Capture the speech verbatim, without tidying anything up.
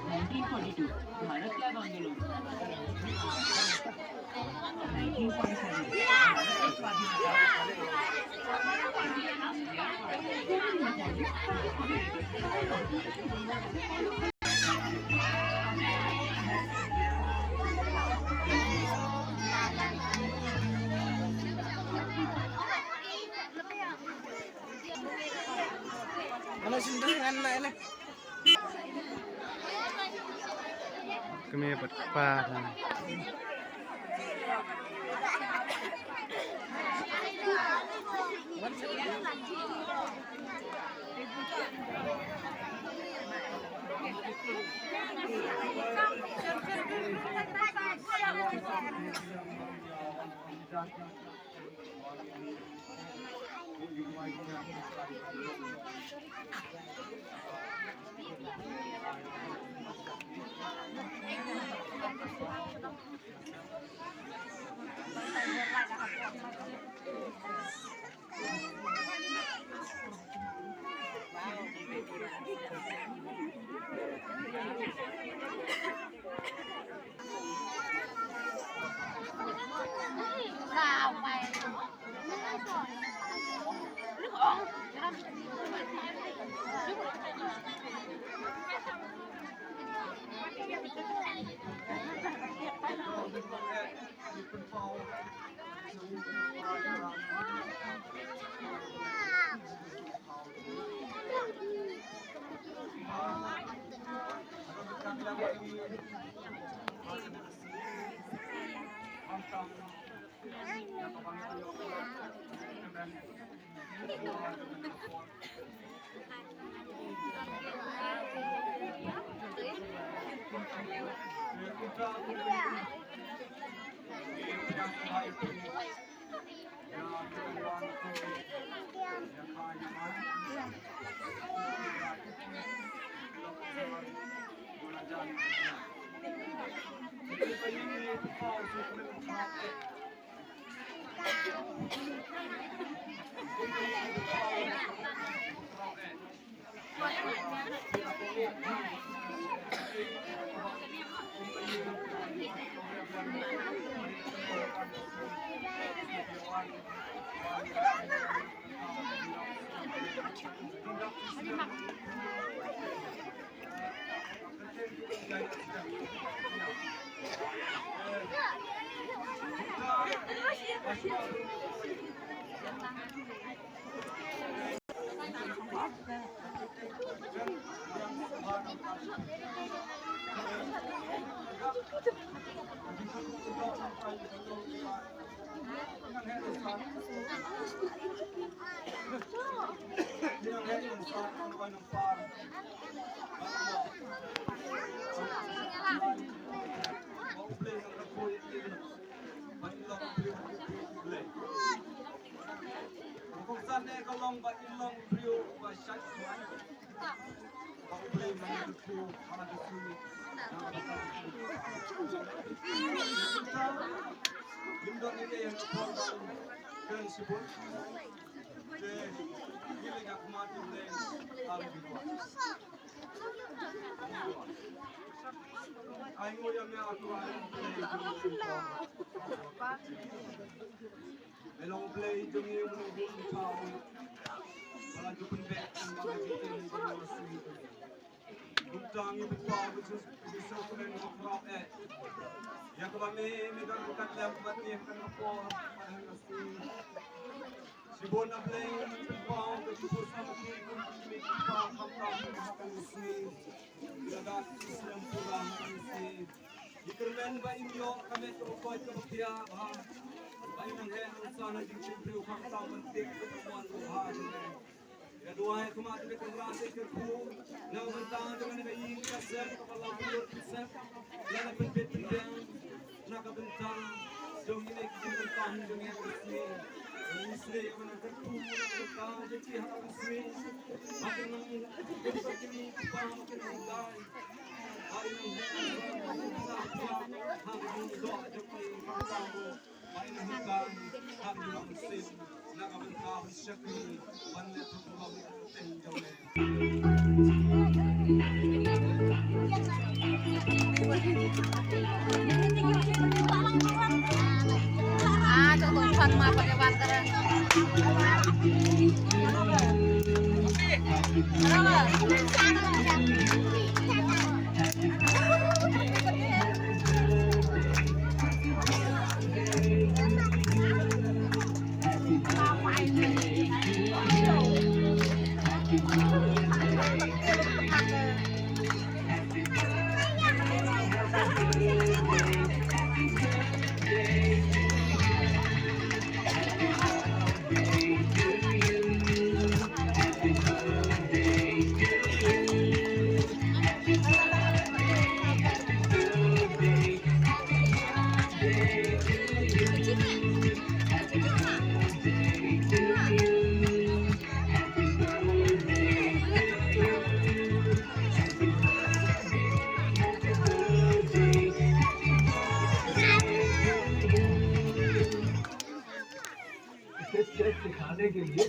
nineteen forty-two, भारत त्याग आंदोलन। nineteen forty-seven, भारत का स्वाधीनता। Ano sendiri ngan na ele. Kami dapat pa. Kumta ngi pynpaw ba Jisu, Jisu Khrist u la khraw eh ïa kaba me, me don ryngkat lem bad ngi ha kane ka por bad ha kane ka sngi. Shibun na Blei ngi pynpaw ka jingpynpaw, ka jingpynpaw khamtam ha kane ka sngi. Ïa ka jingpynpaw ha kane ka sngi. Ngi kyrmen ba in ïoh ka met ka bakhuid kaba pia bha, ba in nang heh nang san ha jingshakri khamtam ban tip ïa ka mon ka bha jong me. Nga duwai ha khmat jong me Kynrad, sa kyrkhu na ka bynta jong kane ka ïing ka sem kaba la pynlut pynset, la la pynbit pynbiang na ka bynta jong kine ki jingpynpaw jong ngi ha ka sngi. Ngi sngewbha ban kyrkhu na ka bynta jong ki ha ka sngi. Ba kin nang, ba kin nang, ba kin nang dai. Ba kin nang, ba kin nang dai. स्टेप सिखाने के लिए।